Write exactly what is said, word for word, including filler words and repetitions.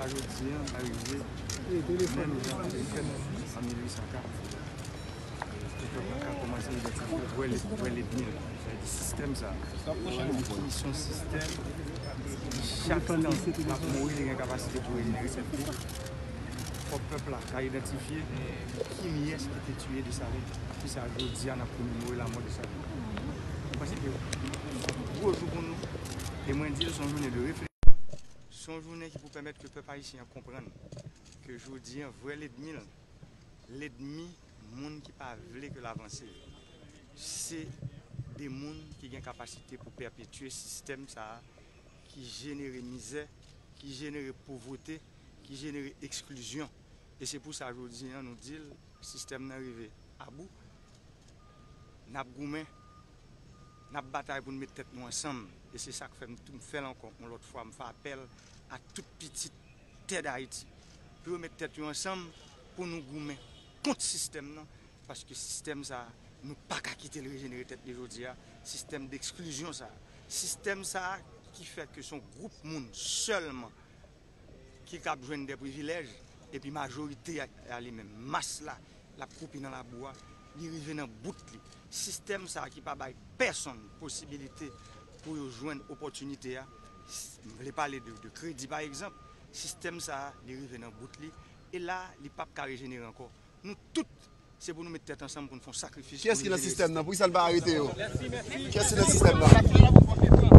Jodi an, arive menm jan te fèt an mil uit san kat. Pou pèp la ka kòmanse idantifye vrè lènmi l. Sa vle di sistèm sa a, ki se yon sistèm ki chak tan l ap mouri, li gen kapasite pou rejenere tèt li. Fòk pèp la ka idantifye kiyès ki te tiye Desalin. Kisa jodi a n ap komemore lanmò Desalin. Mwen panse ke se yon gwo jou pou nou. E mwen di l se yon jounen de refleksyon. Se yon jounen ki pou pèmèt ke pèp ayisyen an konprann ke jodi an vrè lènmi l, lènmi moun ki pa vle ke l avanse, se de moun ki gen kapasite pou pèpetye sistèm sa a ki jenere mizè, ki jenere povrete, ki jenere eksklizyon. E se pou sa jodi an nou di l, sistèm nan rive abou. N ap goumen, n ap batay pou n met tèt nou ansanm. E se sa k fè m tou m fè l ankò yon lòt fwa, m fè apèl a tout pitit tè Dayiti pou yo met tèt yo ansanm pou nou goumen kont sistèm nan, paske sistèm sa a, nou pa ka kite l rejenere tèt li jodi a, sistèm deksklizyon sa a, sistèm sa a ki fè ke se yon gwoup moun sèlman ki k ap jwenn de privilèj, epi majorite a, a li menm, mas la, l ap kwoupi nan labou a, li rive nan bout li. Sistèm sa a ki pa bay pèsonn posibilite pou yo jwenn opòtinite a, s- m vle pale de, de kredi pa egzanp, sistèm sa a, li rive nan bout li, e la, li p ap ka rejenere ankò. Nou tout, se pou nou met tèt ansanm pou n fè yon sakrifis. Kiyès ki nan sistèm nan? Poukisa l pa arete yo? Kiyès ki nan sistèm nan?